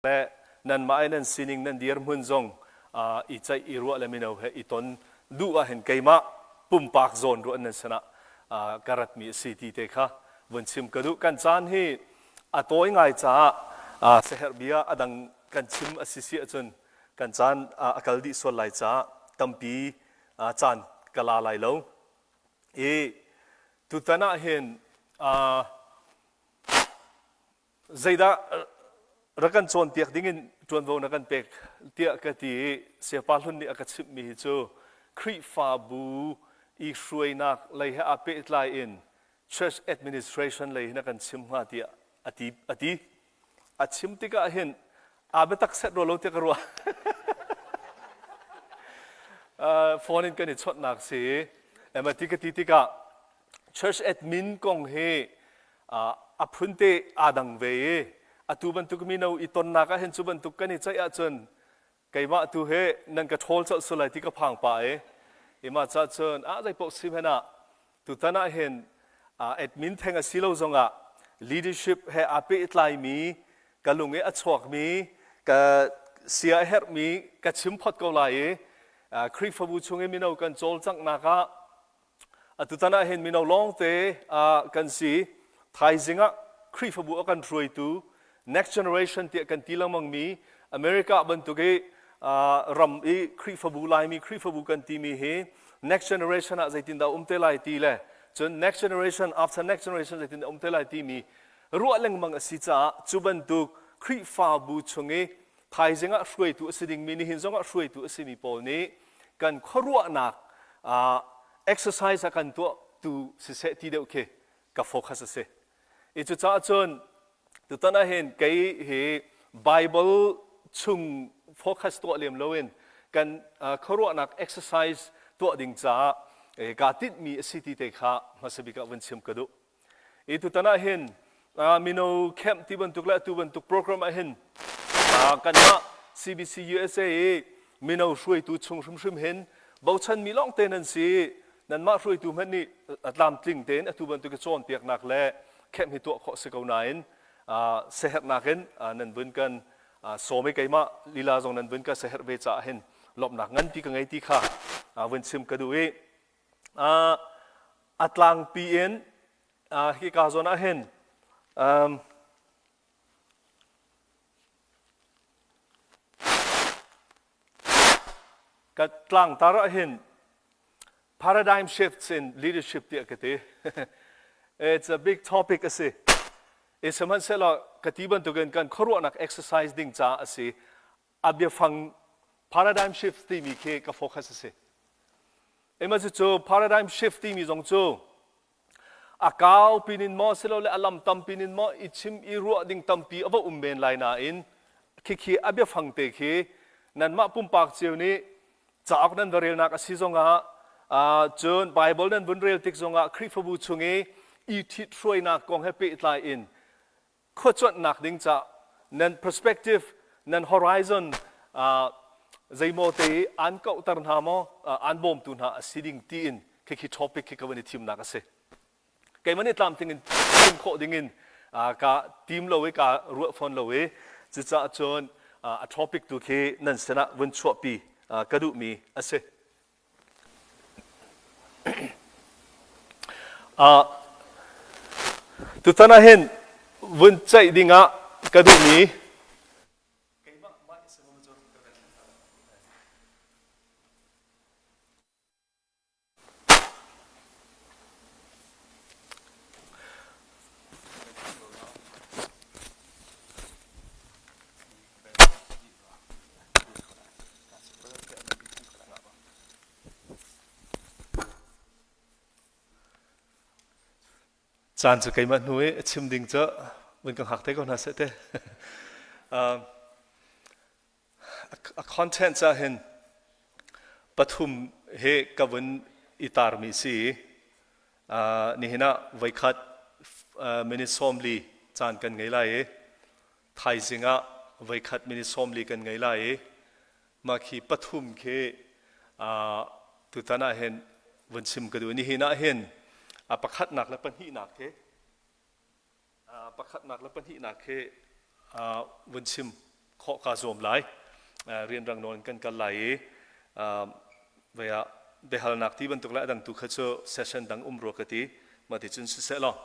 Le nanmah i nan sining nan dirhmun zong i ceih i ruah le mino he i ton duh ahhin keimah pumpak zawn ruah nan sinah ka ratmi a si ti te kha vun chim ka duh. Kan caan hi a tawi ngai caah siaherh bia a dang kan chim a si si ahcun kan caan a kal dih sual lai caah tampi caan ka la lai lo. I tutan ah hin Zeidah rak kan cawnpiak dingin ṭuanvo na kan pek tiah ka ti i Sayapa Hlun nih a ka chimhmi hi cu Khrihfabu i hruainak lei he aa pehtlai in church administration lei hin a kan chim hnga tiah a ti. A ti. A chim tikah hin aa biatak set rua lo tiah ka ruah. uh, phone in kan i chawnhnak si. Ema ti ka ti tikah church admin kong hi a phunte aa dang ve i atu bantuk mino i tonnak ah hin cu bantuk kan i ceih ahcun keimah tu he nan ka ṭhawl colh sulai ti ka phang pah i ima ca cun ah zei paoh sim hen ah tutan ah hin admin theng a si lo zongah leadership he aa pehtlaimi ka lung i a chuakmi ka sia a herhmi ka chim phot ko lai i Khrihfabu chung i mino kan cawlcanghnak ah Atutan ah hin mino lawngte kan si. Thaizing ah Khrihfabu a kan hruaitu next generation tiah kan ti lengmangmi America bantuk i ram i Khrihfabu Laimi Khrihfabu kan timi hi next generation ah zeitindah um te lai ti le cun next generation after next generation zeitindah um te lai timi ruah lengmang a si caah cu bantuk Khrihfabu chung i thaizing ah hruaitu a si dingmi nihin zong ah hruaitu a simi pawl nih kan khuaruahnak exercise a kan tuah tu siseh ti deuh khi ka focus a si. I cucaah cun tutan ah hin kei hi Bible chung focus tuah lem loin kan khuaruahnak exercise tuah ding caah kaa tinhmi a si ti te kha hmasa bik ah vun chim ka duh. I tutan ah hin mino camp ti bantuk le atu bantuk program ah hin kanmah CBC USA i mino hruaitu chung hrimhrim hin bochanmi lawngte nan si. Nanmah hruaitu hmanh nih tlamtling tein atu bantuk i cawnpiaknak le camp hi tuah khawh si ko nain siaherhnak in nan vun kan sawm i keimah lila zong nan vun ka siaherh ve caah hin lawmhnak nganpi ka ngei ti kha vun chim ka duh i A tlangpi in hika zawn ah hin um, ka tlangtar ah hin paradigm shifts in leadership tiah ka ti. It's a big topic a si. I sihmanhsehlaw ka ti bantukin kan khuaruahnak exercise ding caah a si. A biafang paradigm shift timi khi ka focus a si. Ema cu paradigm shift timi zong cu a kau pin in maw silole a lam tam pin in maw i chim i ruah ding tampi a va um men lai nain khikhi a biafang te khi nanmah pumpak cio nih cauk nan va relnak a si zongah cun Bible nan vun rel tik zongah Khrihfabu chung i i ṭhit hruainak kong he pehtlai in khuacuanhnak ding ca nan perspective nan horizon zeimaw te an kauhter hna maw an bawmtu hna a si ding tiin khikhi topic khi ka van i thimnak a si keimah nih tlamtling in chim khawh ding in ka tim lo i ka ruah fawn lo i cucaah cun a topic tu khi nan sinah vun chuahpi ka duhmi a si Tutan ah hin vun ceih dingah ka duhmi Caan cu keimah hnu i a chim ding cu vun ka hngak te ko hna seh te. A content ah hin pathum he ka vun i tarmi si i nihin ah voikhat minute 40 caan kan ngei lai i thaizing ah voikhat minute 40 kan ngei lai i mah khi pathum khi tutan ah hin vun chim ka duh. Nihin ah hin a pakhatnak le pahnihnak khi pakhatnak le pahnihnak khi vun chim. khawh kaa zuam lai. Rianrang nawn kan kal lai i vei ah biahalnak ti bantuk le a dang tu kha cu session dang um rua ka ti. Mah ti cun siseh law.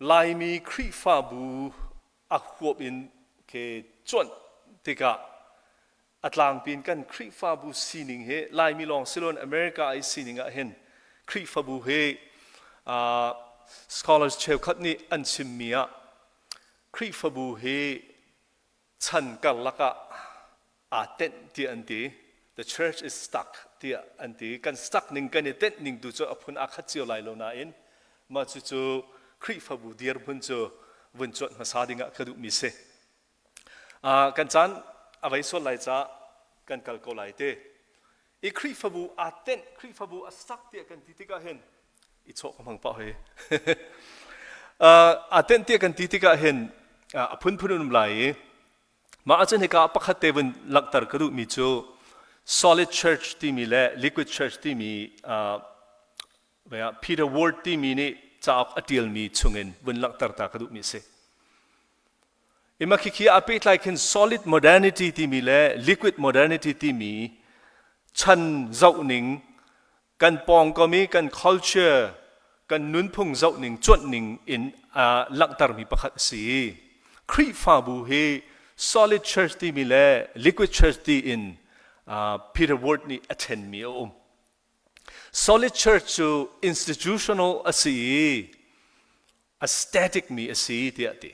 Laimi Khrihfabu a huap in ke cuanh tikah a tlangpi in kan Khrihfabu sining hi Laimi lawng si loin America i sining ah hin Khrihfabu hi scholars cheukhat nih an chimmi ah Khrihfabu hi chan karlak ah aa tenh tiah an ti. The church is stuck tiah an ti. Kan stuck ning kan i tenh ning tu cu a phun aa khat cio lai lo nain mah cucu Khrihfabu dirhmun cu vun cuanh hmasa ding ah ka duhmi si. Kan caan a vei sual lai caah kan kal ko lai te. I Khrihfabu aa tenh, Khrihfabu a sak tiah kan ti tikah hin i chawh ka hmang pah hoi. Aa tenh tiah kan ti tikah hin a phunphun an um lai i mah ahcun hika pakhat te vun langhter ka duhmi cu solid church timi le liquid church timi Peter Ward timi nih cauk a ṭialmi chungin vun langhter ta ka duhmi a si. Ima khikhi aa pehtlai khin solid modernity timi le liquid modernity timi chan zohning kan pawngkam i kan culture kan nunphung zohning cuanhning in aa langhtermi pakhat a si. Khrihfabu hi solid church timi le liquid church ti in Peter Ward nih a ṭhenmi a um. Solid church cu institutional a si i a static mi a si tiah a ti.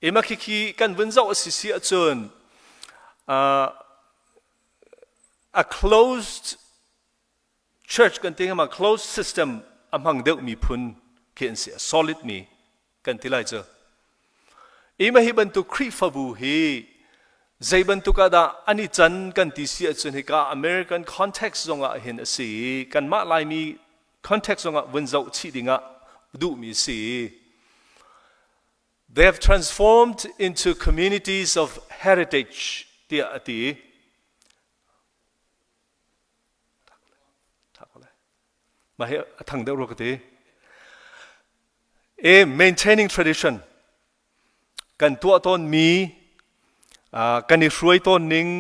Ema khikhi kan vun zoh a si si ahcun a closed church kan ti ma closed system a hmang deuh mi phun khi an si a solid mi kan ti lai cu. Ima hi bantuk Khrihfabu hi zei bantuk ah dah an i can kan ti si ahcun hika American context zong ah hin a si i kanmah Laimi context zong ah vun zoh chih ding ah duhmi si. They have transformed into communities of heritage tiah a ti. Mah hi a thang deuh rua ka ti. E maintaining tradition kan tuah tawnmi kan i hruai tawn ning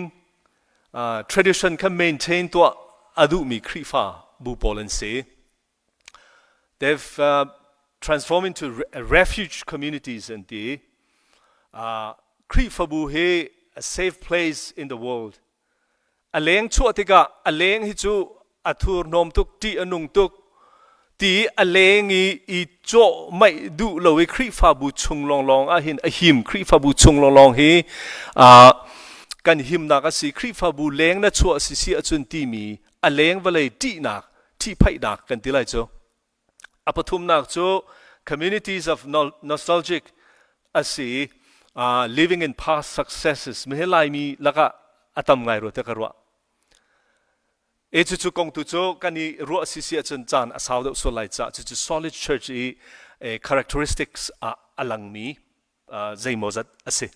tradition kha maintain tuah a duhmi Khrihfa bu pawl an si. They've transformed into refuge communities an ti. Khrihfabu hi a safe place in the world. A leng chuah tikah a leng hi cu a thurhnawm tuk, ṭih a nung tuk ti a leng i i cawh maih duh lo i Khrihfabu chung lawnglawng ah hin a him. Khrihfabu chung lawnglawng hi kan himnak a si. Khrihfabu leng na chuah si si ahcun timi a leng vawlei ṭihnak, ṭhihphaihnak kan ti lai cu. A pathumnak cu communities of nostalgic a si living in past successes mi hi Laimi lakah a tam ngai rua tiah ka ruah. E cucu kong tu cu kan i ruah si si ahcun caan a sau deuh sual lai caah cucu solid church i characteristics ah a langmi zeimawzat a si.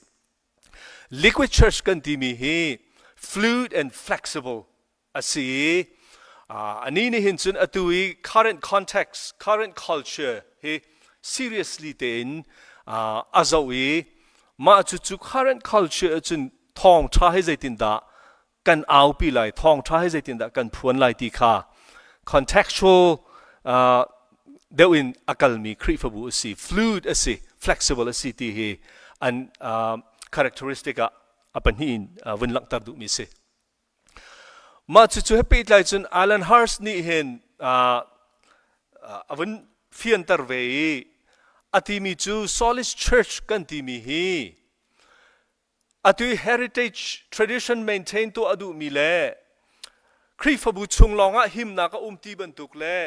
Liquid church kan timi hi fluid and flexible a si i anih nih hin cun atu i current context, current culture hi seriously tein a zoh i mah cucu current culture ahcun thawngṭha hi zeitindah kan aupi lai, thawngṭha hi zeitindah kan phuan lai ti kha contextual deuh in a kalmi Khrihfabu a si, fluid a si, flexible a si ti hi an characteristic ah a pahnih in vun langhter duhmi a si. Mah cucu he pehtlai cun Alan Hirsch nih hin a vun fianter ve i a timi cu Solid Church kan timi hi atu i heritage tradition maintain tuah a duhmi le Khrihfabu chung lawngah himnak a um ti bantuk le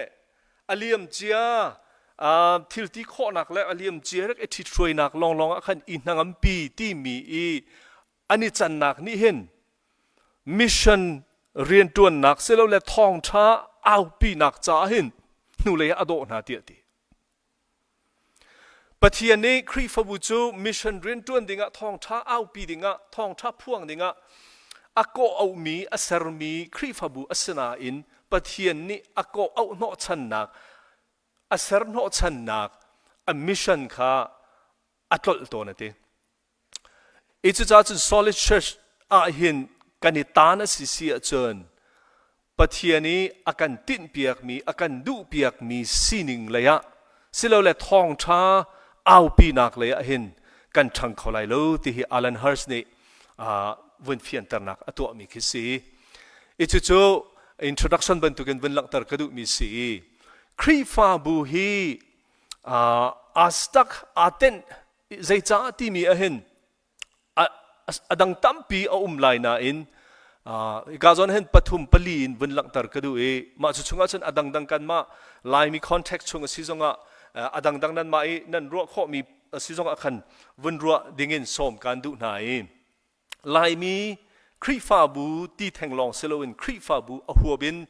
a liamcia thil ti khawhnak le a liamcia rak i ṭhithruainak lawnglawng ah khan i hnangampi timi i an i cannak nih hin mission rianṭuannak silole thawngṭha aupinak caah hin hnulei ah a dawh hna tiah a ti. Pathian nih Khrihfabu cu mission rianṭuan dingah thawngṭha aupi dingah thawngṭha phuang dingah a kawh auhmi a sermi Khrihfabu a si nain Pathian nih a kawh auh hnawhchannak a ser hnawhchannak a mission kha. a tlolh tawn a ti. I cucaah cun Solid Church ah hin kan i taan a si si ahcun Pathian i a kan tinhpiakmi, a kan duhpiakmi sining lei ah silole thawngṭha aupinak lei ah hin kan ṭhang kho lai lo ti hi Alan Hirsch nih vun fianternak a tuahmi khi si. I cucu introduction bantukin vun langhter ka duhmi si i Khrihfabu hi aa stuck, aa tenh zeicah timi ahhin a dang tampi a um lai nain hika zawn hin pathum pali in vun langhter ka duh i mah cu chungah cun a dangdang kanmah Laimi context chung a si zongah a dangdang nanmah i nan ruah khawhmi a si zongah khan vun ruah dingin sawm kan duh hna i Laimi Khrihfabu ti theng lawng si loin Khrihfabu a huap in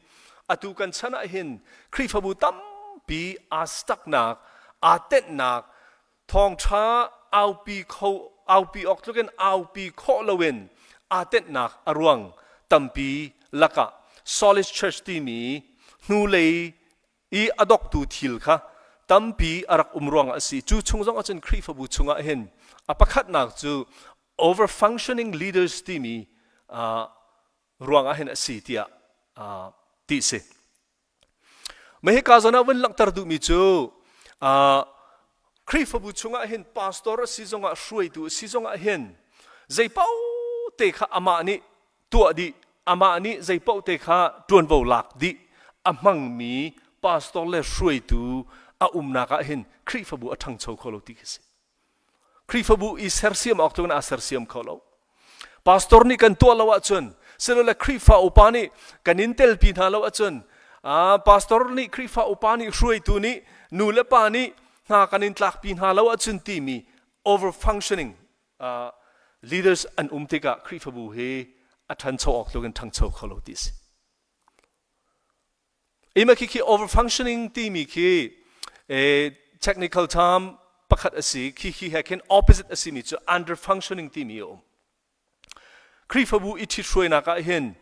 atu kan chan ah hin Khrihfabu tampi aa staknak, aa tenhnak, thawngṭha aupi kho aupi awk tlukin aupi khawh loin aa tenhnak a ruang tampi lakah Solid Church timi hnulei i a doktu thil kha tampi a rak um ruangah a si. Cu chung zong ahcun Khrihfabu chungah hin a pakhatnak cu over functioning leaders timi ruangah hin a si tiah ti si. Mah hika zawn ah vun langhter duhmi cu Khrihfabu chungah hin pastor a si zongah hruaitu a si zongah hin zei paoh te kha amah nih tuah dih amah nih zei paoh te kha ṭuanvo lak dih a hmangmi pastor le hruaitu a umnak ah hin Khrihfabu a ṭhangcho kho lo ti khi si. Khrihfabu i sersiam awk tluk in aa sersiam kho lo. Pastor nih kan tuah lo ahcun, silole Khrihfa upa nih kan in telpi hna lo ahcun, pastor nih Khrihfa upa nih hruaitu nih nu le pa nih hna kan in tlakpi hna lo ahcun timi over functioning leaders an um tikah Khrihfabu hi a ṭhancho awk tluk in ṭhangcho kho lo ti a si. Ima khi khi overfunctioning timi khi technical term pakhat a si. Khi khi he khin opposite a simi cu underfunctioning timi a um. Khrihfabu i ṭhithruainak ah hin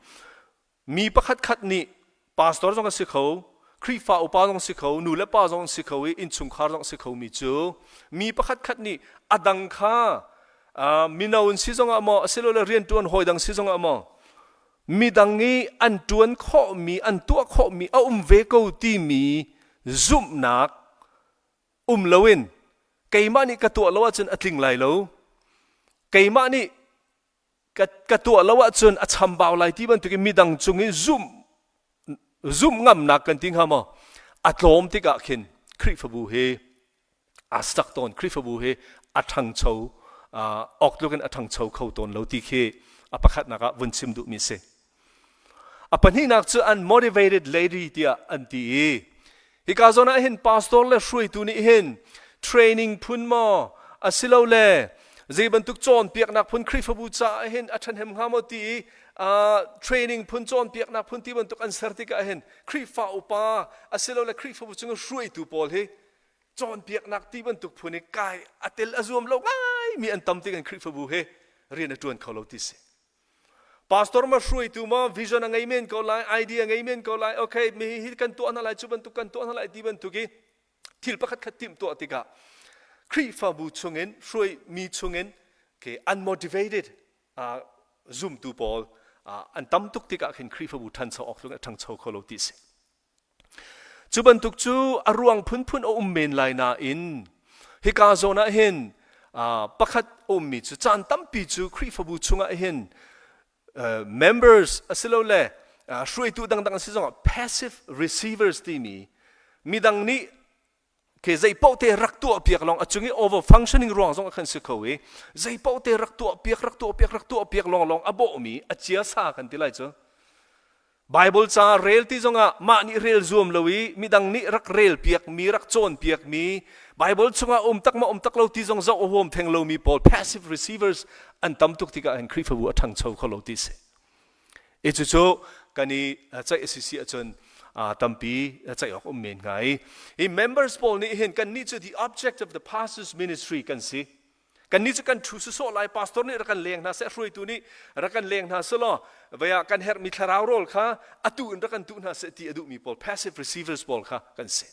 mi pakhat khat nih pastor zong a si kho, Khrihfa upa zong si kho, nu le pa zong si kho i innchungkhar zong si kho mi cu mi pakhat khat nih a dang kha mino in si zongah maw asilole rianṭuan hawi dang si zongah maw midang i an ṭuan khawhmi an tuah khawhmi a um ve ko timi zumhnak um loin keimah nih ka tuah lo ahcun a tling lai lo keimah nih ka, ka tuah lo ahcun a chambau lai ti bantukin midang cung i zumh zumh ngamnak kan ti hnga maw a tlawm tikah khin Khrihfabu hi aa sak tawn Khrihfabu hi a ṭhangcho awk tluk in a ṭhangcho kho tawn lo ti khi a pakhatnak ah vun chim duhmi si. A pahnihnak cu unmotivated lady tiah an ti i hika zawn ah hin pastor le hruaitu nih hin training phun maw asilole zei bantuk cawnpiaknak phun Khrihfabu caah hin a ṭhahnem hnga maw ti i training phun cawnpiaknak phun ti bantuk an ser tikah hin Khrihfa upa asilole Khrihfabu chung hruaitu pawl hi cawnpiaknak ti bantuk phun i kai a tel a zuam lo ngaimi an tam tik in Khrihfabu he rian a ṭuan kho lo ti si. Pastor ma hruaitu ma vision a ngei men ko lai, idea ngei men ko lai, okay, mi hi kan tuah hna lai, cu bantuk kan tuah hna lai ti bantuk i thil pakhat khat timh tuah tikah Khrihfabu chungin hruai mi chungin okay, unmotivated uh, zumtu pawl uh, an tam tuk tikah khin Khrihfabu ṭhancho awk tluk a ṭhangcho kho lo ti si. Cu bantuk cu a ruang phunphun a um men lai nain hika zawn ah hin pakhat a ummi cu caan tampi cu Khrihfabu chungah hin members asilole hruaitu dangdang an si zongah passive receivers timi midang nih ke zei paoh te rak tuah piak lawng a cung i over functioning ruang zong a kan si kho i zei paoh te rak tuah piak rak tuah piak rak tuah piak lawng lawng a bawhmi a chia sa kan ti lai cu Bible ca rel ti zongah mah nih rel zuam lo i midang nih rak rel piakmi rak cawn piakmi Bible chungah um tak ma um tak lo ti zong zoh a huam theng lomi pawl passive receivers an tam tuk tikah hin Khrihfabu a ṭhangcho kho lo ti si. I cucu kan i ceih a si si ahcun tampi ceih awk um men hnga i hi members pawl nih hin kan nih cu the object of the pastor's ministry kan si. Kannih cu kan ṭhu sawsawh lai, pastor nih rak kan leng hna seh, hruaitu nih rak kan leng hna selaw, vei ah kan herhmi thlarau rawl kha atu in rak kan tuh hna seh ti a duhmi pawl, passive receivers pawl kha kan si.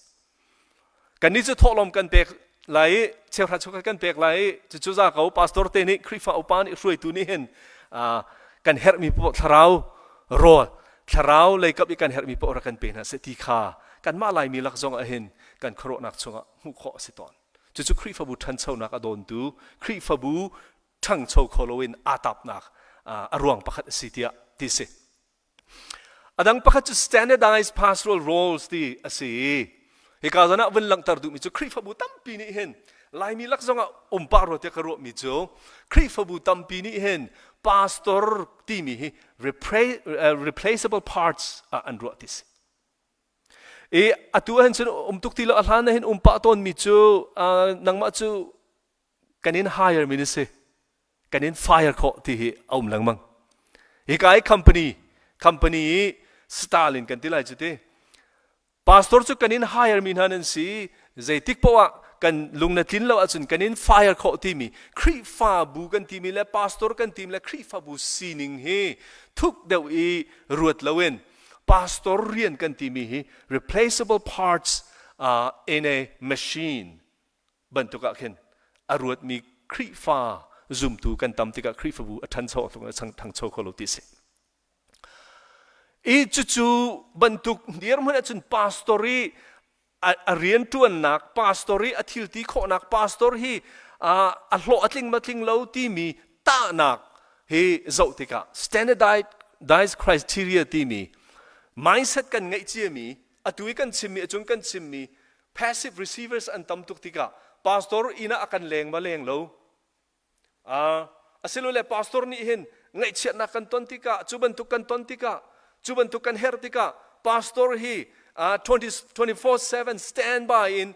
Kannih cu thawhlawm kan pek. lai i cheuhra cheukhat kan pek lai i cucu za ko pastor te nih Khrihfa upa nih hruaitu nih hin kan herhmi poah thlarau rawl thlarau leikap i kan herhmi poah rak kan pe hna seh ti kha kanmah Laimi lak zong ah hin kan khuaruahnak chungah hmuh khawh a si tawn. Cucu Khrihfabu ṭhanchonak a dawntu Khrihfabu ṭhangcho kho loin aa tapnak a ruang pakhat a si tiah ti si. A dang pakhat cu standardized pastoral roles ti a si i hika zawn ah vun langhter duhmi cu Khrihfabu tampi nih hin Laimi lak zongah um pah rua tiah ka ruahmi cu Khrihfabu tampi nih hin pastor timi hi replaceable parts ah an ruah ti si. I atu ahhin cun um tuk ti lo a hlan ah hin um pah tawnmi cu nangmah cu kan in hire mi na si. Kan in fire khawh ti hi a um lengmang. Hika i company company i Stalin kan ti lai cu ti. Pastor cu kan in hire mi hna nan si. Zeitik poah ah kan lung na tlin lo ahcun kan in fire khawh timi Khrihfabu kan timi le pastor kan timi le Khrihfabu sining hi thuk deuh i ruat loin pastor rian kan timi hi replaceable parts in a machine bantuk ah khin a ruatmi Khrihfa zumtu kan tam tikah Khrihfabu a ṭhancho a ṭhangcho kho lo ti si. I cucu bantuk dirhmun ahcun pastor i a rianṭuannak, pastor i a thilti khawhnak, pastor hi a hlawh a tling ma tling lo timi tahnak hi zoh tikah standardized criteria timi mindset kan ngeih ciami atu i kan chimmi acung kan chimmi passive receivers an tam tuk tikah pastor inn ah a kan leng ma leng lo asilole pastor nih hin ngaihchiatnak kan ton tikah cu bantuk kan ton tikah cu bantuk kan herh tikah pastor hi 24/7 standby in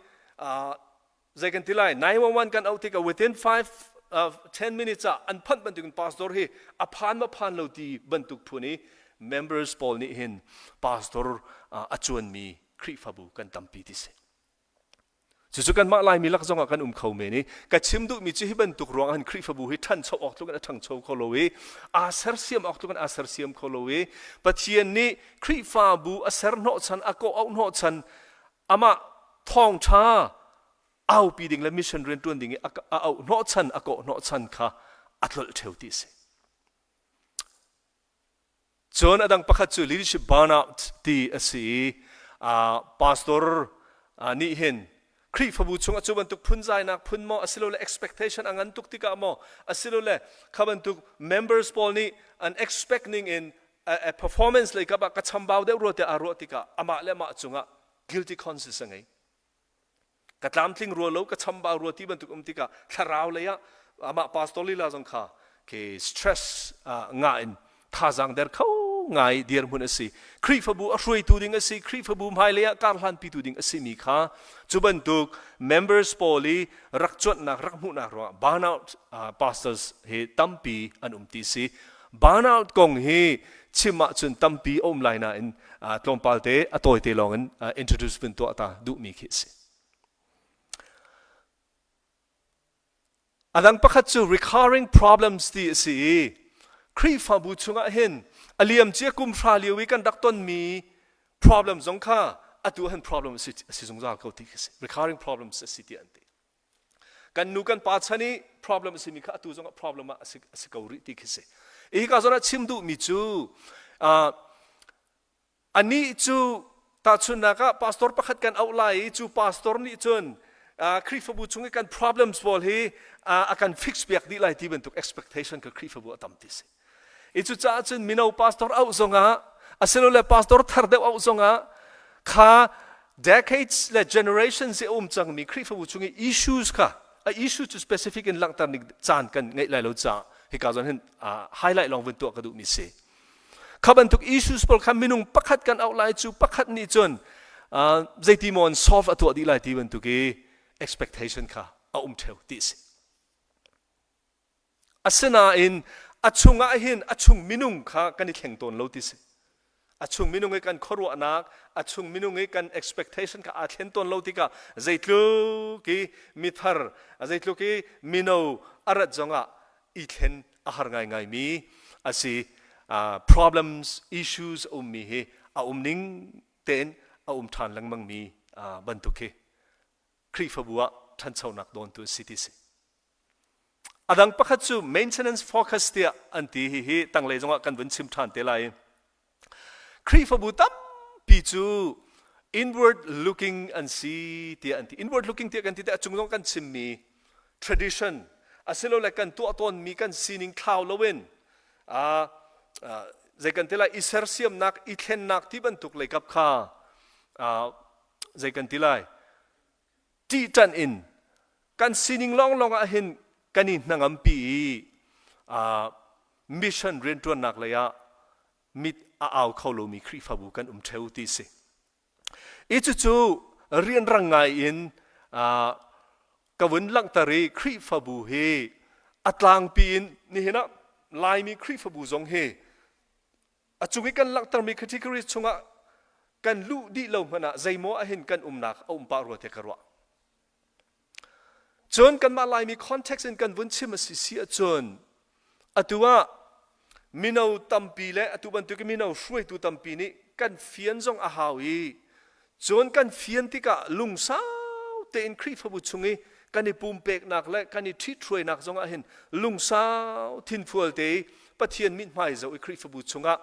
zei kan ti lai 911 kan auh tikah within 5 10 minutes ah an phanh bantukin pastor hi a phan ma phan lo ti bantuk phun i members pawl nih hin pastor a cuanmi Khrihfabu kan tampi ti si. Cucu kanmah Laimi lak zongah kan um kho men i ka chim duhmi cu hi bantuk ruang ah hin Khrihfabu hi ṭhancho awk tluk in a ṭhangcho kho lo i aa sersiam awk tluk in aa sersiam kho lo i Pathian nih Khrihfabu a ser hnawhchan a kawh auh hnawhchan amah thawngṭha aupi ding le mission rianṭuan ding i a auh hnawhchan a kawh hnawhchan kha a tlolh ṭheo ti a si. Cun a dang pakhat cu leadership burnout ti a si i pastor nih hin Khrihfabu chungah cu bantuk phunzainak phun maw asilole expectation a ngan tuk tikah maw asilole kha bantuk members pawl nih an expect ning in a performance lei kap ah ka chambau deuh rua tiah aa ruah tikah amah le amah cungah guilty conscience a ngei. Ka tlamtling rua lo, ka chambau rua ti bantuk um tikah thlarau lei ah amah pastor lila zong kha ke stress ngah in thazaang der kho ngai dirhmun a si. Khrihfabu a hruaitu ding a si, Khrihfabu hmailei ah karhlanpitu ding a simi kha cu bantuk members pawl i rak cuanhnak rak hmuhnak ruangah burnout pastors hi tampi an um ti si. Burnout kong hi chim ahcun tampi a um lai nain tlawmpal te a tawite lawng in introduce vun tuah ta duhmi khi a si. A dang pakhat cu recurring problems ti a si i Khrihfabu chungah hin a liamcia kum hra lio i kan rak tonmi problem zong kha atu han problem a si, a si zungzal ko ti khi si. Recurring problems a si ti an ti. Kan nu kan pa chan i problem a simi kha atu zongah problem ah a si, a si ko rih ti khi si. Hi ka zawn ah chim duhmi cu Anih cu tahchunhnak ah pastor pakhat kan auh lai i cu pastor nih cun Khrihfabu chung i kan problems pawl hi a kan fix piak dih lai ti bantuk expectation ka Khrihfabu a tam ti si. I cucaah cun mino pastor auh zongah asilole pastor thar deuh auh zongah kha decades le generations i a um cangmi Khrihfabu chung i issues kha a issue cu specific in langhter ning caan kan ngeih lai lo caah hika zawn hin highlight lawng vun tuah ka duhmi si. Kha bantuk issues pawl kha minung pakhat kan auh lai cu pakhat nih cun zeiti maw in solve a tuah dih lai ti bantuk i expectation kha a um theo ti si. Asinain a chungah hin a chung minung kha kan i thleng tawn lo ti si. A chung minung i kan khuaruahnak, a chung minung i kan expectation kha aa thlen tawn lo tikah zeitluk i mithar, zeitluk i mino a rat zongah i thlen a har ngaingaimi a si. Problems, issues a ummi hi a um ning tein a um ṭhan lengmangmi bantuk hi Khrihfabu ah ṭhanchonak dawntu a si ti si. A dang pakhat cu maintenance focus tiah an ti hihi tanglei zongah kan vun chim ṭhan te lai. Khrihfabu tampi cu inward looking an si tiah an ti. Inward looking tiah kan ti te a cung zong kan chimmi tradition asilole kan tuah tawnmi kan sining thlau loin zei kan ti lai i sersiamnak i thlennak ti bantuk leikap kha zei kan ti lai ṭihṭanh in kan sining lawnglawng ah hin kan i hnangampi i mission rianṭuannak lei ah mit a au kho lomi Khrihfabu kan um ṭheo ti si. I cucu rianrang ngai in ka vun langhter i Khrihfabu hi a tlangpi in nihin ah Laimi Khrihfabu zong hi a cung i kan langhtermi categories chungah kan luh dih lo hmanh ah zeimaw ahhin kan umnak a um pah rua tiah ka ruah. Cun kanmah Laimi context in kan vun chim a si si ahcun atu ah mino tampi le atu bantuk mino hruaitu tampi nih kan fian zong a hau i cun kan fian tikah lungsau tein Khrihfabu chung i kan i pumpeknak le kan i ṭhithruainak zong ah hin lungsau thinfual te i Pathian mithmai zoh i Khrihfabu chungah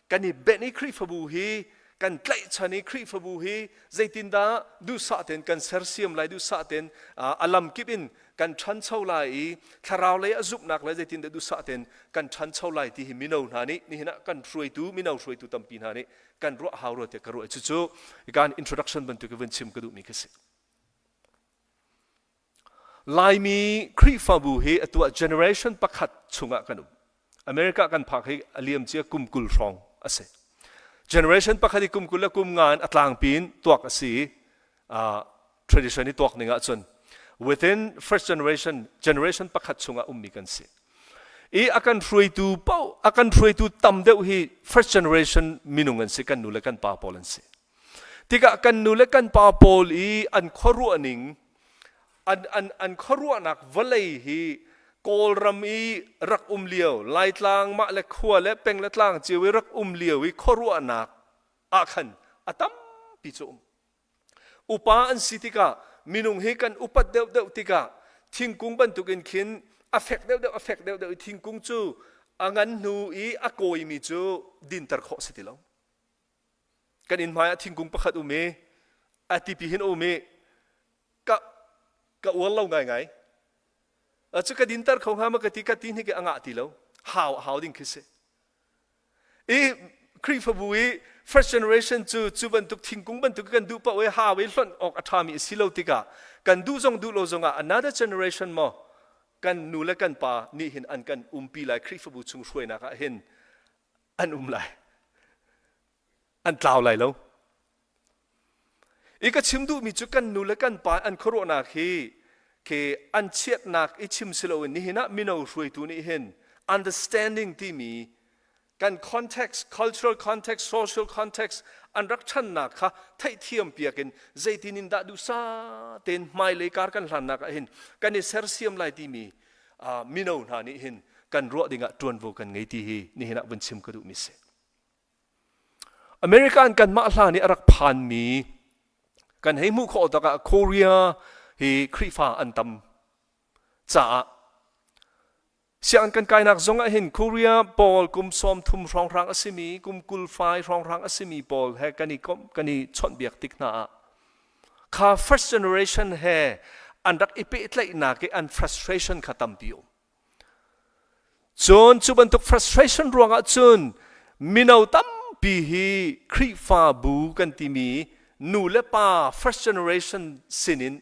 kan i benh i Khrihfabu hi kan tlaihchan i Khrihfabu hi zeitindah duhsah tein kan sersiam lai duhsah tein a lamkip in kan ṭhancho lai i thlarau lei a zumhnak le zeitindah duhsah tein kan ṭhancho lai ti hi mino hna nih nihin ah kan hruaitu mino hruaitu tampi hna nih kan ruah hau rua tiah ka ruah cucu kan introduction bantuk in vun chim ka duhmi khi si. Laimi Khrihfabu hi atu ah generation pakhat chungah kan um. America kan phak hi a liam cia kum 20 hrawng a si. Generation pakhat hi kum 20 le kum nga in a tlangpi in tuak a si i tradition i tuak ning ahcun within first generation generation pakhat chungah ummi kan si. I a kan hruaitu paoh a kan hruaitu tam deuh hi first generation minung an si kan nu le kan pa pawl an si. Tikah kan nu le kan pa pawl i an khuaruah ning an, an, an khuaruahnak vawlei hi Kawlram i rak um lio, Laitlang mah le khua le peng le tlang cio i rak um lio i khuaruahnak ah khan a tampi cu um. Upa an si tikah minung hi kan upat deuhdeuh tikah thingkung bantukin khin a fek deuhdeuh a fek deuhdeuh i thingkung cu a ngan hnu i a kawimi cu dinter khawh si ti lo. Kan inn hmai ah thingkung pakhat um i a tipi hin a um i ka ka uar lo ngaingai. Cu ka dinter kho hnga ma ka ti ka ti hnik i a ngah ti lo. Hau hau ding khi si. I Khrihfabu i first generation cu cu bantuk thingkung bantuk kan duh paoh i hau i hlonh awk a ṭhami a si lo tikah kan duh zong duh lo zongah another generation maw kan nu le kan pa nih hin an kan umpi lai Khrihfabu chung hruainak ah hin an um lai an tlau lai lo i ka chim duhmi cu kan nu le kan pa an khuaruahnak hi khi an chiatnak i chim si loin nihin ah mino hruaitu nih hin understanding timi kan context cultural context social context an rak ṭhannak kha theihthiam piak in zeitin in dah duhsa tein hmailei kar kan hlannak ah hin kan i sersiam lai timi mino hna nih hin kan ruah dingah ṭuanvo kan ngei ti hi nihin ah vun chim ka duhmi si. American kanmah hlan i a rak phanmi kan hei hmuh khawh takah Korea hi Khrihfa an tam caah sianginn kan kainak zong ah hin Korea pawl kum 30 hrawnghrang a simi kum 25 hrawnghrang a simi pawl he kan i komh kan i chawnhbiak tik hna ah kha first generation he an rak i pehtlaihnak i an frustration kha tampi um. Cun cu bantuk frustration ruangah cun mino tampi hi Khrihfabu kan timi nu le pa first generation sinin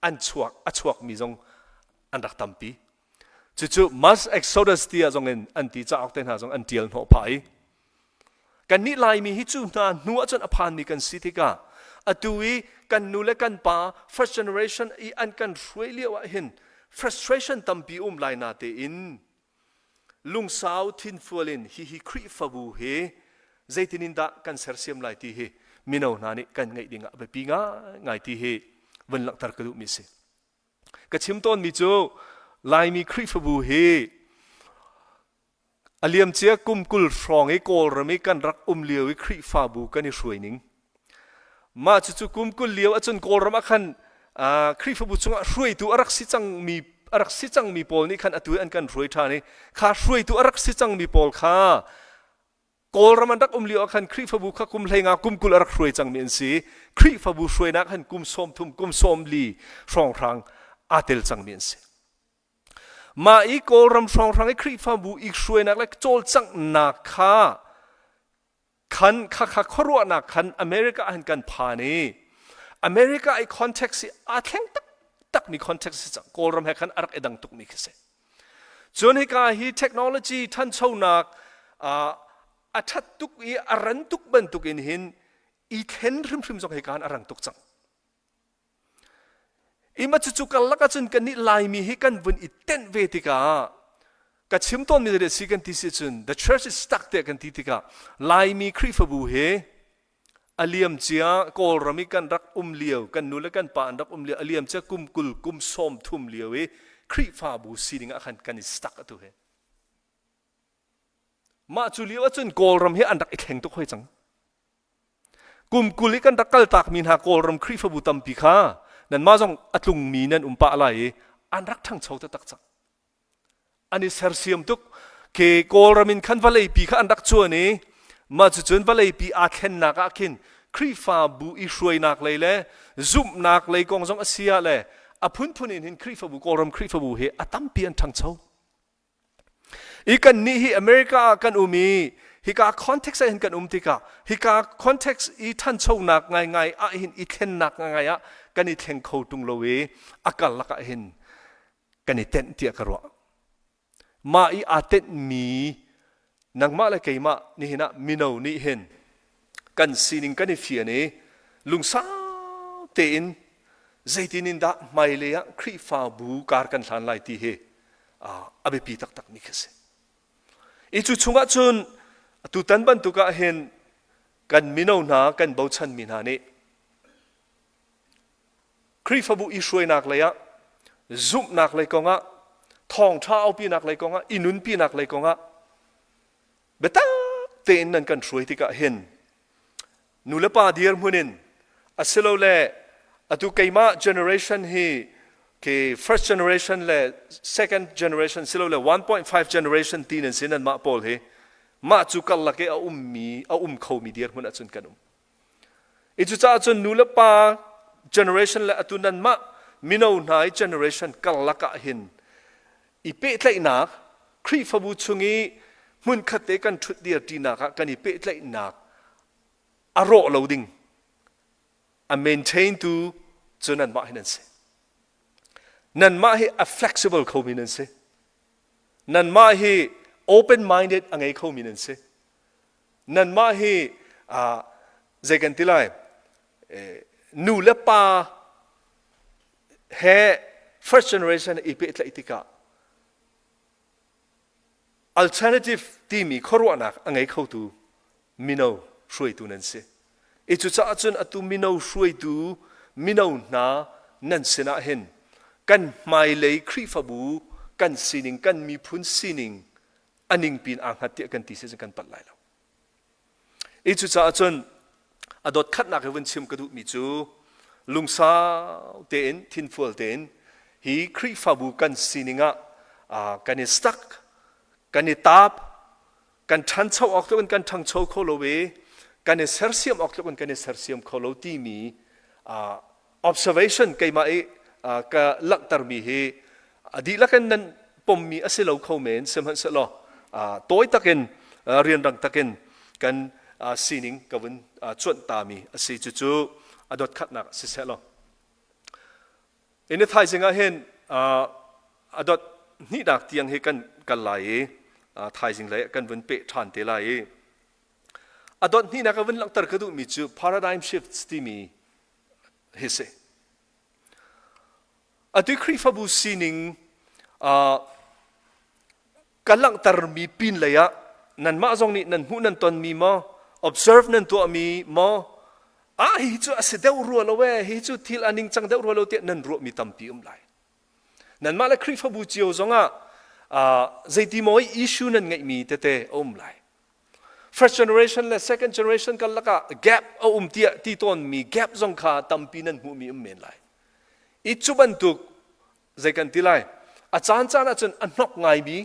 an chuak a chuakmi zong an rak tampi. Cucu mass exodus tiah zong in an ti cauk te hna zong an tial hnawh phah i Kannih Laimi hi cu hna hnu ahcun a phanmi kan si tikah atu i kan nu le kan pa first generation i an kan hruai lio ah hin frustration tampi um lai na tein lungsau thinfual in hihi Khrihfabu hi zeitin in dah kan sersiam lai ti hi mino hna nih kan ngeih ding ah a biapi ngaingai ti hi vun langhter ka duhmi a si. Ka chim tawnmi cu Laimi Khrihfabu hi A liamcia kum 20 hrawng i Kawlram i kan rak um lio i Khrihfabu kan i hruai ning. Mah cucu kum 20 lio ahcun Kawlram ah khan Khrihfabu chungah hruaitu a rak si cangmi a rak si cangmi pawl nih khan atu an kan hruai ṭhan i kha hruaitu a rak si cangmi pawl kha Kawlram an rak um lio ah khan Khrihfabu kha kum 15 kum 20 a rak hruai cangmi an si. Khrihfabu hruainak khan kum 30 kum 40 hrawnghrang aa tel cangmi an si. Mah i Kawlram hrawnghrang i Khrihfabu i hruainak le cawlcanghnak kha khan khakha khuaruahnak khan America ah hin kan phan i America i context hi aa thleng taktakmi context si cang. Kawlram he khan a rak i dang tukmi khi si. Cun hika hi technology ṭhanchonak a ṭhat tuk i a ran tuk bantuk in hin i thlen hrimhrim zong hika a rang tuk cang. Ima cucu karlak ahcun kannih Laimi hi kan vun i tenh ve tikah ka chim tawnmi le si kan ti si cun the church is stuck tiah kan ti tikah Laimi Khrihfabu hi A liamcia Kawlram i kan rak um lio, kan nu le kan pa an rak um lio, a liamcia kum 20, kum 30 lio i Khrihfabu sining ah khan kan i stuck atu hi. Mah cu lio ahcun Kawlram hi an rak i thleng tuk hoi cang. Kum 20 i kan rak kaltakmi hna Kawlram Khrihfabu tampi kha nanmah zong a tlungmi nan um pah lai i an rak ṭhangcho taktak cang. An i sersiam tuk. Ke Kawlram in khan vawleipi kha an rak cuan i mah cucun vawleipi aa thlennak ah khin Khrihfabu i hruainak lei le zumhnak lei kong zong a si ah le a phunphun in hin Khrihfabu Kawlram Khrihfabu hi a tampi an ṭhangcho. I kannih hi America ah kan um i hika context ah hin kan um tikah hika context i ṭhanchonak ngaingai ah hin i thlennak ngaingai ah kan i thleng kho ṭung lo i a karlak ah hin kan i tenh tiah ka ruah. Mah i aa tenhmi nangmah le keimah nihin ah mino nih hin kan sining kan i fian i lungsau tein zeitin in dah hmailei ah Khrihfabu kar kan hlan lai ti hi a biapi taktakmi khi a si. I cu chungah cun tutan bantuk ah hin kan mino hna kan bochanmi hna nih Khrihfabu i hruainak lei ah, zumhnak lei kongah, thawngṭha aupinak lei kongah, i nunpinak lei kongah biatak tein nan kan hruai tikah hin nu le pa dirhmun in asilole atu keimah generation hi ke first generation le second generation silole 1.5 generation ti nan si nan mah pawl hi mah cu karlak i a ummi a um khomi dirhmun ahcun kan um. I cucaah cun nu le pa generation le atu nanmah mino hna i generation karlak ah hin i pehtlaihnak Khrihfabu chung i hmunkhat te kan ṭhut dir ṭinak ah kan i pehtlaihnak a rawh lo ding a maintain tu cu nanmah hi nan si. Nanmah hi a flexible khomi nan si. Nanmah hi open minded a ngei khomi nan si. Nanmah hi zei kan ti lai nu le pa he first generation i pehtlaih tikah alternative timi khuaruahnak a ngei khotu mino hruaitu nan si. I cucaah cun atu mino hruaitu mino hna nan sinah hin kan hmailei Khrihfabu kan sining kan miphun sining a ningpi in aa hngat tiah kan ti si cun kan palh lai lo. I cucaah cun a dot khatnak hi vun chim ka duhmi cu lungsau tein thinfual tein hi Khrihfabu kan sining ah kan i stuck kan i taap kan ṭhancho awk tluk in kan ṭhangcho kho lo i kan i sersiam awk tluk in kan i sersiam kho lo timi observation keimah i ka langhtermi hi a dihlak in nan pommi a si lo kho men sihmanhsehlaw tawi takin rianrang takin kan sining ka vun cuanh tami a si cucu a dot khatnak si seh law in thaizing ah hin a dot hnihnak tiang hi kan kal lai i thaizing lei kan vun peh ṭhan te lai i a dot hnihnak ka vun langhter ka duhmi cu paradigm shifts timi hi si. Atu Khrihfabu sining ka langhtermi pin lei ah nanmah zong nih nan hmuh nan tonmi maw observe nan tuahmi maw ah hi cu a si deuh rua lo ee hi cu thil a ningcang deuh rua lo tiah nan ruahmi tampi um lai nanmah le Khrihfabu cio zongah zeiti maw issue nan ngeihmi tete a um lai First generation le second generation karlak ah gap a um tiah ti tawnmi gap zong kha tampi nan hmuhmi um men lai. I cu bantuk zei kan ti lai a caan caan ahcun a hnok ngaimi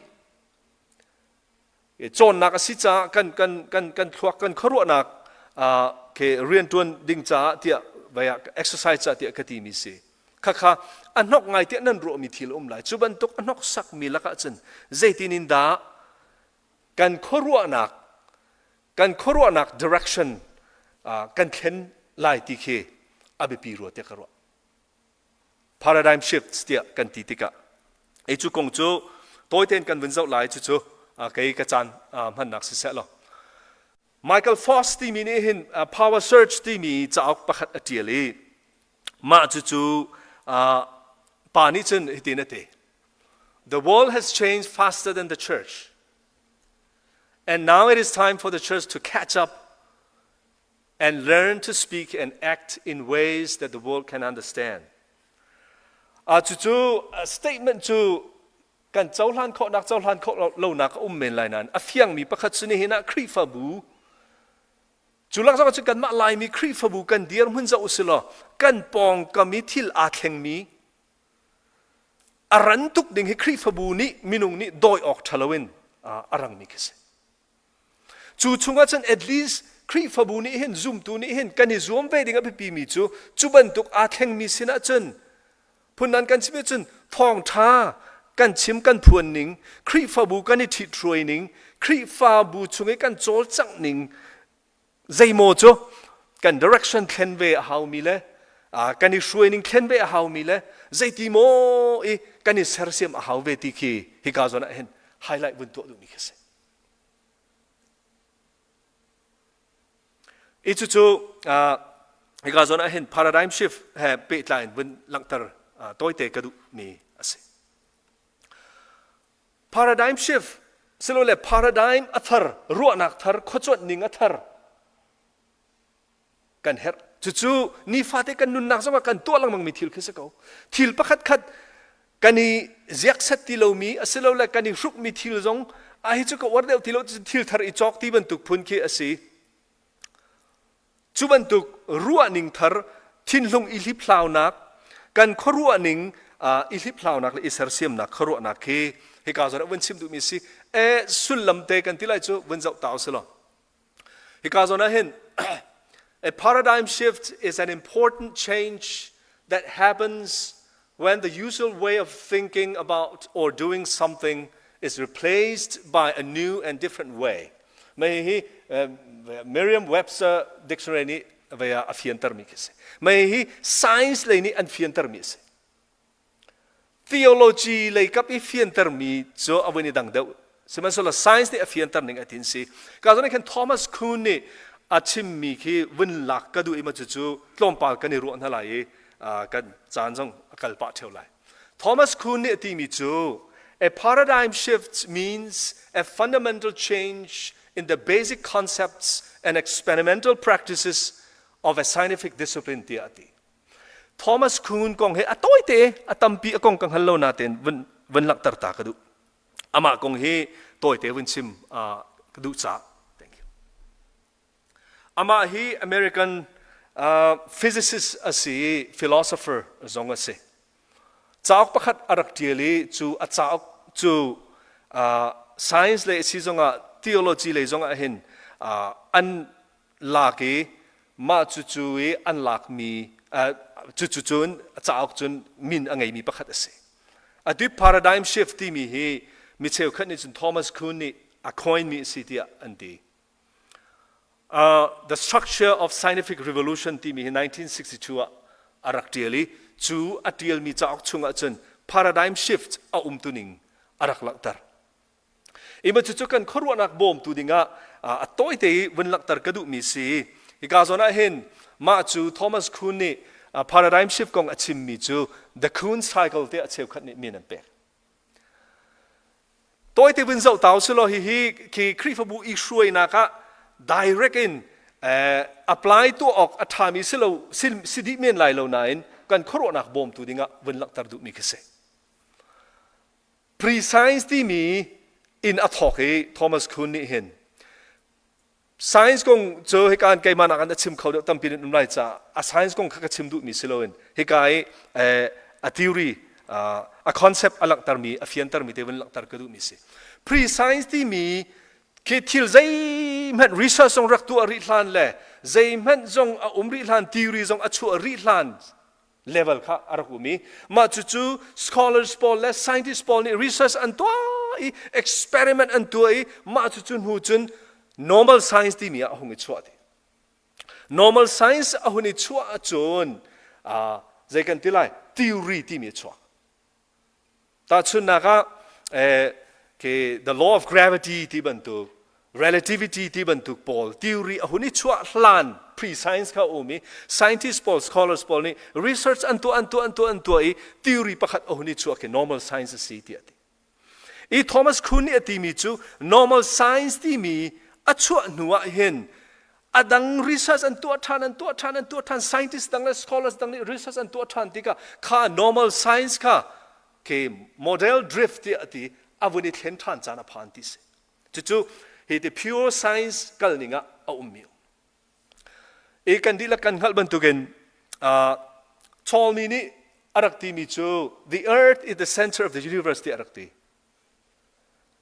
cawnnak a si caah kan kan kan kan thluak kan khuaruahnak ke riantuan ding caah tiah vai ah exercise caah tiah ka timi si khakha a hnok ngai tiah nan ruahmi thil um lai cu bantuk a hnok sakmi lakah cun zeitin in dah kan khuaruahnak kan khuaruahnak direction kan thlen lai ti khi a biapi rua tiah ka ruah Paradigm shifts tiah kan ti tikah ei cu kong cu tawitein kan vun zoh lai cucu kei ka caan hmannak siseh law Michael Foss timi nih hin Power Search timi cauk pakhat a ṭial i mah cucu pa nih cun hitin a ti The world has changed faster than the church and now it is time for the church to catch up and learn to speak and act in ways that the world can understand. Uh, cucu statement cu kan cohlan khawhnak cohlan khawh lonak a um men lai nain a fiangmi pakhat cu nihin ah Khrihfabu cu lak zong cu kanmah Laimi Khrihfabu kan dirhmun zoh usilaw kan pawngkam i thil aa thlengmi a ran tuk ding hi Khrihfabu nih minung nih dawi awk ṭha loin a rangmi khi si. Cu chungah cun at least Khrihfabu nih hin zumtu nih hin kan i zuam ve ding a biapimi cu cu bantuk aa thlengmi sinah cun phunnan kan chim cun thawngṭha kan chim kan phuan ning Khrihfabu kan i ṭhithruai ning Khrihfabu chung i kan cawlcangh ning zeimaw cu kan direction thlen ve a haumi le kan i hruai ning thlen ve a haumi le zeiti maw i kan i sersiam a hau ve ti khi hika zawn ah hin highlight vun tuah duhmi khi si. I cucu hika zawn ah hin paradigm shift he pehtlai in vun langhter tawite ka duhmi a si. Paradigm shift silole paradigm a thar, ruahnak thar, khuacuanh ning a thar kan herh. Cucu nifate kan nunnak zongah kan tuah lengmangmi thil khi si ko. Thil pakhat khat kan i ziakset ti lomi asilole kan i hrukmi thil zong a hi cu ka uar deuh ti lo thil thar i cawk ti bantuk phun khi a si. Cu bantuk ruahning thar thinlung i hliphlaunak kan khuaruahning i hliphlaunak le i sersiamnak khuaruahnak khi hika zawn ah vun chim duhmi si e sullam te kan ti lai cu vun zoh ta usih law Hika zawn ah hin a paradigm shift is an important change that happens when the usual way of thinking about or doing something is replaced by a new and different way. Mei hi Merriam-Webster dictionary nih vei ah a fiantermi khi si. Mei hi science lei nih an fiantermi a si. Theology lei kap i fiantermi cu a vun i dang deuh. Sihmanhsehlaw science nih a fianter ning a tin si. Ka zawn khan Thomas Kuhn nih a chimmi khi vun lak ka duh i ma cucu tlawmpal kan i ruah hna lai i kan caan zong a kal pah ṭheo lai. Thomas Kuhn nih a timi cu a paradigm shift means a fundamental change in the basic concepts and experimental practices of a scientific discipline tiah a ti. Thomas Kuhn kong hi a tawite a tampi a kong ka hngal lo nain vun vun langhter ta ka duh. Amah kong hi tawite vun chim ka duh caah. Thank you. Amah hi American uh, physicist a si i philosopher zong a si. Cauk pakhat a rak ṭial i cu a cauk cu uh, science lei a si zongah theology lei zongah hin uh, an lak i mah cucu i an lakmi cucu cun cauk cun min a ngeimi pakhat a si. Atu paradigm shift timi hi mi cheukhat nih cun Thomas Kuhn nih a coin mi a si tiah an ti. Uh, the Structure of Scientific Revolution timi hi 1962 ah a rak ṭial i cu a ṭialmi cauk chungah cun paradigm shift a umtuning a rak langhter. Ima cucu kan khuaruahnak bawmtu dingah a tawite i vun langhter ka duhmi si. Hika zawn ah hin mah cu Thomas Kuhn nih paradigm shift kong a chimmi cu the Kuhn cycle tiah cheukhat nih min an pek. Tawite vun zoh ta usih law hihi khi Khrihfabu i hruainak ah direct in apply tuah awk a ṭhami si lo si dih men lai lo nain kan khuaruahnak bawmtu dingah vun langhter duhmi khi si. Pre-science timi in a thawk i Thomas Kuhn nih hin science kong cu hika in keimah nak in a chim kho deuh tampi in um lai caah a science kong kha ka chim duhmi si loin hika i. A theory, a concept a langhtermi, a fiantermi te vun langhter ka duhmi si. Pre-science timi khi thil zeihmanh research zong rak tuah rih hlan le zeihmanh zong a um rih hlan, theory zong a chuah rih hlan level kha a rak um i mah cucu scholars pawl le scientists pawl nih research an tuah i experiment an tuah i mah cucu hnu cun normal science timi ah a hung i chuah ti. Normal science a hun i chuah ahcun zei kan ti lai theory timi a chuak. Tahchunhnak ah eh, ke the law of gravity ti bantuk relativity ti bantuk pawl theory a hun i chuah hlan pre-science kha um i scientist pawl scholars pawl nih research an tuah an tuah an tuah an tuah i theory pakhat a hun i chuah khi normal science a si tiah ti. I Thomas Kuhn nih a timi cu normal science timi a chuah hnu ah hin a dang research an tuah ṭhan an tuah ṭhan an tuah ṭhan scientist dang le scholars dang nih research an tuah ṭhan tikah kha normal science kha ke model drift tiah a ti a vun i thlen ṭhan caan a phan ti si. Cucu hi ti pure science kal ning ah a ummi I kan dihlak kan hngalh bantukin uh, Ptolemy nih a rak timi cu the earth is the center of the universe tiah a rak ti.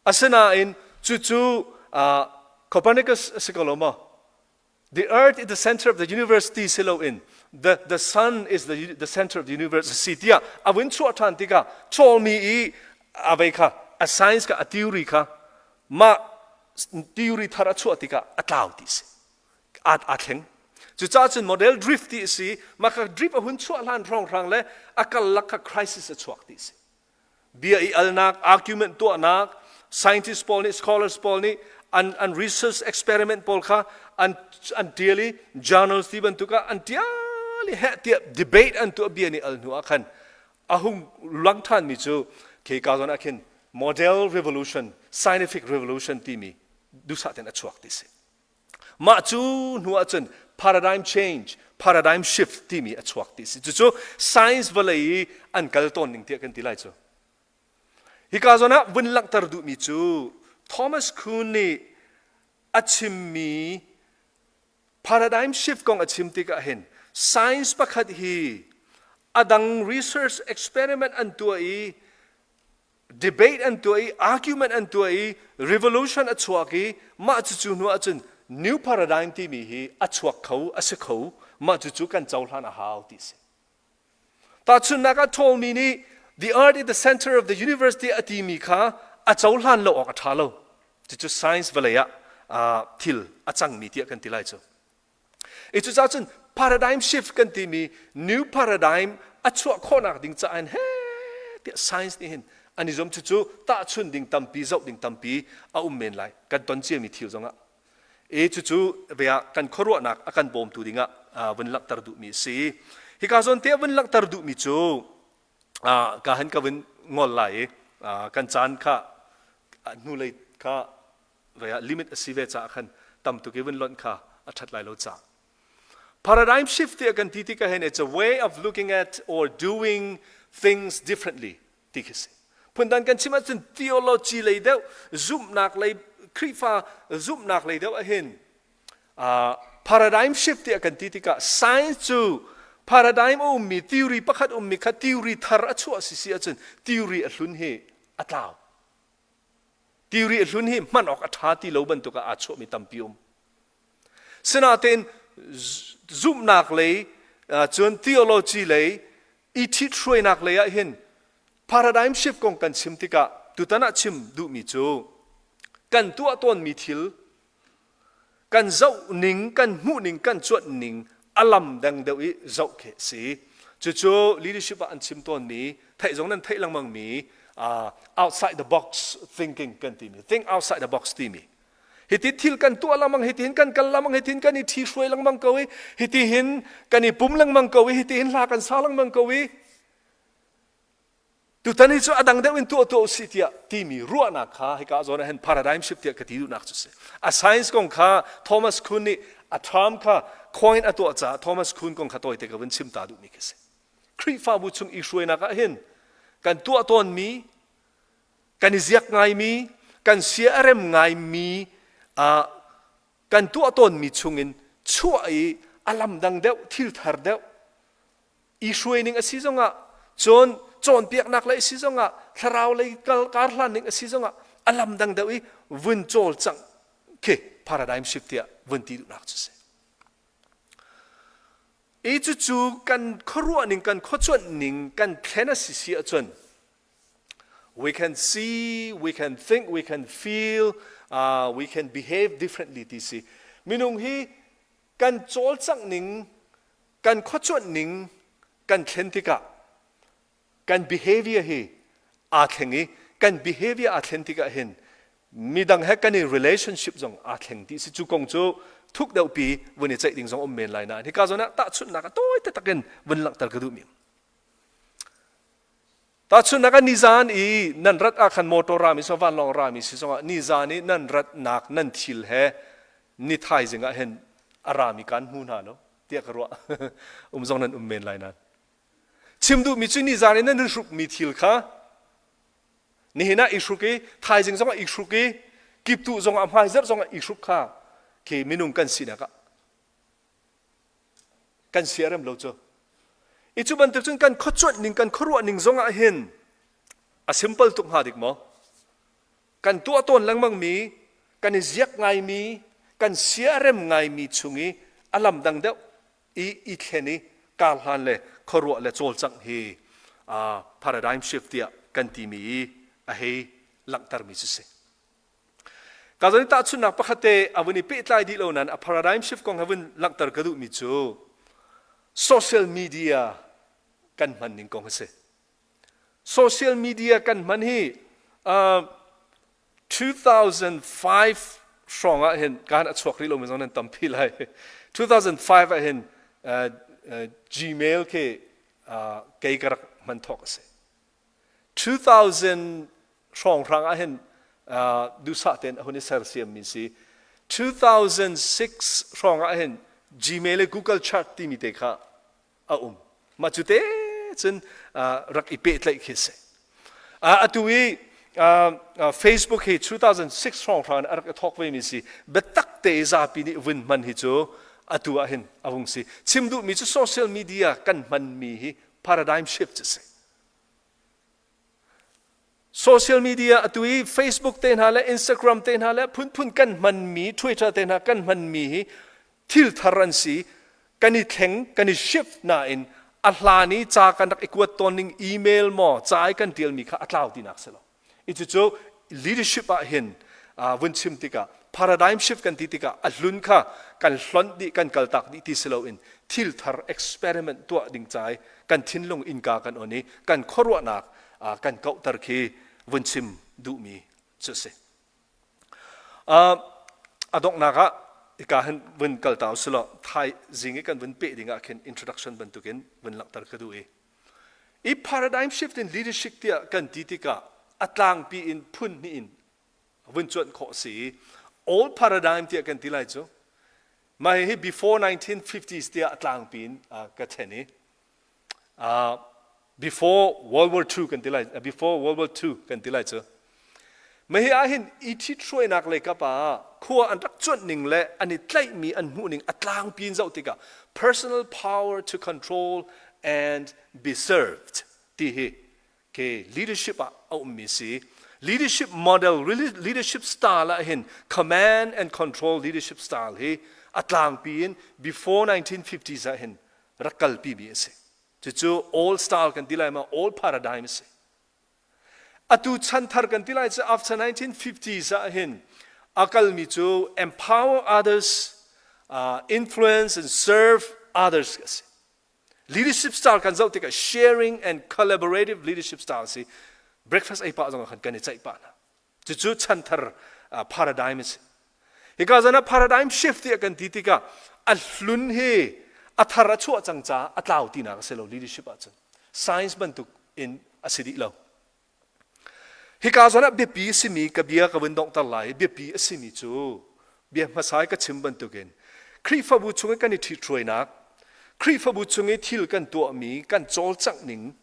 Asinain cucu uh, Copernicus a si ko lo maw? The earth is the center of the universe ti si loin the sun is the center of the universe a si tiah a vun chuah ṭhan tikah Ptolemy i a vei kha a science kha a theory kha mah theory thar a chuah tikah a tlau ti si. Aa thleng. Cucaah cun model drift ti a si. Mah kha drift a hun chuah hlan hrawnghrang le a kal lak kha crisis a chuak ti a si. Bia i alnak, argument tuahnak, scientist pawl nih, scholars pawl nih an, an research experiment pawl kha an, an tial i journals ti bantuk ah an tial i heh tiah debate an tuah bia nih al hnu ah khan a hung lang ṭhanmi cu khi ka zawn ah khin model revolution, scientific revolution timi duhsah tein a chuak ti si. Mah cu hnu ahcun paradigm change, paradigm shift timi a chuak ti si. Cucu science vawlei i an kal tawn ning tiah kan ti lai cu. Hika zawn ah vun langhter duhmi cu Thomas Kuhn nih a chimmi paradigm shift kong a chim tikah hin science pakhat hi a dang research experiment an tuah i debate an tuah i argument an tuah i revolution a chuak i mah cucu hnu ahcun new paradigm timi hi a chuak kho a si kho mah cucu kan cohlan a hau ti si tahchunhnak ah Ptolemy nih the earth is the center of the universe ti a timi kha a cohlan lo awk a ṭha lo cucu science vawlei ah thil a cangmi tiah kan ti lai cu I cucaah cun paradigm shift kan timi new paradigm a chuah khawhnak ding caah hin he tiah science nih hin an i zuam cucu tahchun ding tampi zoh ding tampi a um men lai kan ton ciami thil zongah e cucu ve ah kan khuaruahnak a kan bawmtu dingah vun langhter duhmi a si hika zawn te vun langhter duhmi cu ka han ka vun ngol lai i kan caan kha hnulei kha ve ah limit a si ve caah khan tam tuk i vun lonh kha a ṭhat lai lo ca. Paradigm shift tiah kan ti tikah hin it's a way of looking at or doing things differently ti khi si. Phundang kan chim ahcun theology lei deuh zumhnak lei Khrihfa zumhnak lei deuh ahhin uh, paradigm shift tiah kan ti tikah science cu paradigm a ummi theory pakhat ummi kha theory thar a chuah si si ahcun theory a hlun hi a tlau. Theory a hlun hi hman awk a ṭha ti lo bantuk ah aa chuahmi tampi um. Sinain zumhnak lei cun theology lei i ṭhithruainak lei ah hin paradigm shift kong kan chim tikah tutan ah chim duhmi cu kan tuah tawnmi thil kan zoh ning kan hmuh ning kan cuanh ning a lam dang deuh i zoh khi a si cucu leadership ah an chim tawnmi theih zong nan theih lengmang mi outside the box thinking kan timi think outside the box timi hiti thil kan tuah lengmang hiti hin kan kal lengmang hiti hin kan i ṭhi hruai lengmang ko i hiti hin kan i pum lengmang ko i hiti hin hla kan sa lengmang ko i Tutan hi cu a dang deuh in tuah tuah usih tiah timi ruahnak kha hika zawn ah hin paradigm shift tiah ka ti duhnak cu si. A science kong kha Thomas Kuhn nih a term kha coin a tuah caah Thomas Kuhn kong kha tawite ka vun chim ta duhmi khi si. Khrihfabu chung i hruainak ah hin kan tuah tawnmi, kan i ziak ngaimi, kan sia a rem ngaimi uh, kan tuah tawnmi chungin chuah i a lam dang deuh, thil thar deuh i hruaining a si zongah Cun cawnpiaknak lei si zongah thlarau lei kal kar hlan ning a si zongah a lam dang deuh i vun cawlcangh khi paradigm shift tiah vun ti duhnak cu si. I cucu kan khuaruah ning kan khuacuanh ning kan thlen a si si ahcun we can see, we can think, we can feel, we can behave differently ti si. Minung hi kan cawlcangh ning, kan khuacuanh ning kan thlen tikah kan behavior hi aa thleng i kan behavior aa thlen tikah hin midang he kan i relationship zong aa thleng ti si. Cu kong cu thuk deuhpi vun i ceih ding zong um men lai nain hika zawn ah tahchunhnak a tawi taktak in vun langhter ka duhmi. Tahchunhnak ah nizan i nan rat ah khan motor rami so vanlawng rami si zongah nizan i nan ratnak nan thil he ni thaizing ah hin a rami kan hmu hna lo tiah ka ruah. Um zong nan um men lai nain chim duhmi cu nizan i nan i hrukmi thil kha nihin ah i hruk i thaizing zongah i hruk i kiptuh zongah hmaizarh zongah i hruk kha khi minung kan sinak ah kan siarem lo cu. I cu bantuk cun kan khuacuanh ning kan khuaruah ning zongah hin a simple tuk hnga dik maw? Kan tuah tawn lengmang mi, kan i ziak ngaimi, kan siarem ngaimi chung i a lam dang deuh i i thlen i karhlan le khuaruah le cawlcangh hi paradigm shift tiah kan timi i a hei langhtermi cu si. Ka zon tahchunhnak pakhat te a vun i pehtlai dih lo nain a paradigm shift kong he vun langhter ka duhmi cu social media kan hman ning kong a si. Social media kan hman hi 2005 hrawng ah hin kan a chuak rih lomi zong nan tampi lai. 2005 ah hin Gmail khi kei ka rak hman thawk a si. 2000 hrawnghrang ah hin duhsah tein a hun i sersiammi si. 2006 hrawng ah hin Gmail le Google Chat timi te kha a um. Mah cu te cun rak i pehtlaih khi si. Atu i Facebook hi 2006 hrawnghrang in a rak i thawk vemi si. Biatak te i zapi nih vun hman hi cu atu ah hin a vung si. Chim duhmi cu social media kan hmanmi hi paradigm shift cu si. Social media atu i Facebook te hna le Instagram te hna le phunphun kan hmanmi, Twitter te hna kan hmanmi hi thil thar an si. Kan i thleng, kan i shift nain a hlan i ca kan rak i kuat tawn ning email maw ca i kan tialmi kha a tlau tinak si lo. I cucu leadership ah hin vun chim tikah paradigm shift kan ti tikah a hlun kha kan hlonh dih, kan kaltak dih ti si loin thil thar experiment tuah ding ca i kan thinlung innka kan on i kan khuaruahnak kan kauhter khi vun chim duhmi cu a si. A donghnak ah hika hin vun kal ta usilaw thai zing i kan vun peh ding ah khin introduction bantukin vun langhter ka duh i i paradigm shift in leadership tiah kan ti tikah a tlangpi in phun hnih in vun cuanh khawh a si i old paradigm tiah kan ti lai cu. Mah hihi before 1950s tiah a tlangpi in ka then i before World War II kan ti lai, before World War II kan ti lai cu. Mah hi ahhin i ṭhithruainak lei kap ah khua an rak cuanh ning le an i tlaihmi an hmuh ning a tlangpi in zoh tikah personal power to control and be served ti hi ke leadership ah a ummi si. Leadership model, leadership style ah hin command and control leadership style hi a tlangpi in before 1950s ah hin rak kalpi mi a si. Cucu old style kan ti lai ma, old paradigm a si. Atu chanthar kan ti lai cu after 1950s ah hin a kalmi cu empower others, influence and serve others a si. Leadership style kan zoh tikah sharing and collaborative leadership style si. Breakfast ei pah zong ah khan kan i ceih pah hna. Cucu chanthar paradigm a si. Hika zan ah paradigm shift tiah kan ti tikah a hlun hi a thar a chuah cang caah a tlau tinak a si lo leadership ahcun. Science bantuk in a si dih lo. Hika zawn ah biapi a simi ka bia ka vun donghter lai i biapi a simi cu bia hmasa i ka chim bantukin Khrihfabu chung i kan i ṭhithruainak, Khrihfabu chung i thil kan tuahmi, kan cawlcangh ning,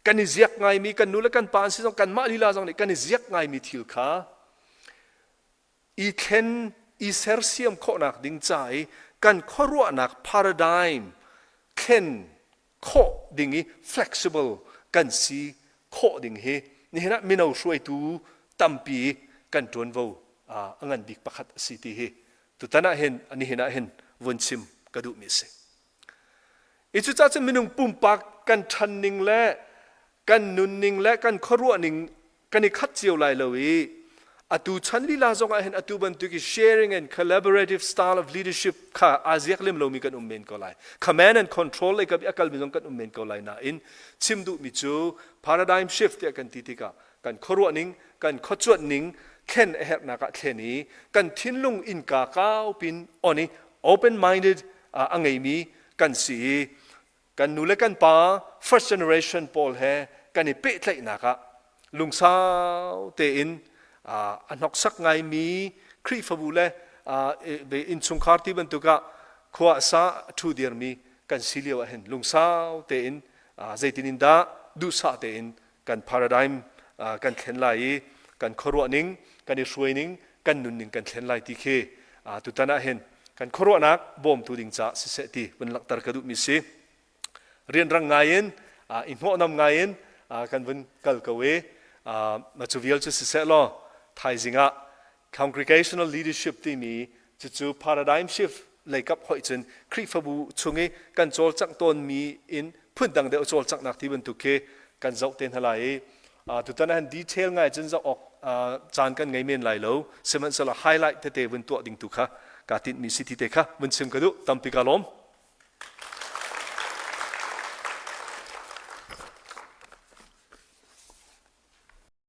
kan i ziak ngaimi kan nu le kan pa an si zong kanmah lila zong nih kan i ziak ngaimi thil kha i thlen i sersiam khawhnak ding ca i kan khuaruahnak paradigm thlen khawh ding i flexible kan. kan si khawh ding hi nihin ah mino hruaitu tampi kan ṭuanvo a ngan bik pakhat a si ti hi tutan ah hin nihin ah hin vun chim ka duhmi a si. I cucaah cun minung pumpak kan ṭhan ning le kan nunning le kan khuaruahning kan i khat cio lai lo i atu chan lila zong ah hin atu bantuk i sharing and collaborative style of leadership kha aa ziak lem lomi kan um men ko lai. Command and control lei kap i a kalmi zong kan um men ko lai nain chim duhmi cu paradigm shift tiah kan ti tikah kan khuaruahning kan khuacuanhning thlen a herhnak ah thlen i kan thinlung innka kau pin on i open minded a ngeimi kan si i kan nu le kan pa first generation pawl he kan i pehtlaihnak ah lungsau tein a hnoksak ngaimi Khrihfabu le innchungkhar ti bantuk ah khua a sa a ṭhu dirmi kan si lio ah hin lungsau tein zeitin in dah duhsah tein kan paradigm kan thlen lai i kan khuaruahning kan i hruaining kan nunning kan thlen lai ti khi tutan ah hin kan khuaruahnak bawmtu ding caah siseh ti vun langhter ka duhmi si. Rianrang ngai in i hnawhnam ngai in kan vun kal ko i cu vial cu siseh law thaizing ah congregational leadership timi cucu paradigm shift leikap hoih cun Khrihfabu chung i kan cawlcangh tawnmi in phundang deuh cawlcanghnak ti bantuk khi kan zoh te hna lai i tutan ah hin detail ngai cun zoh awk caan kan ngei men lai lo. Sihmanhsehlaw highlight tete vun tuah ding tu kha kaa tinhmi si ti te kha vun chim ka duh. Tampi ka lawm.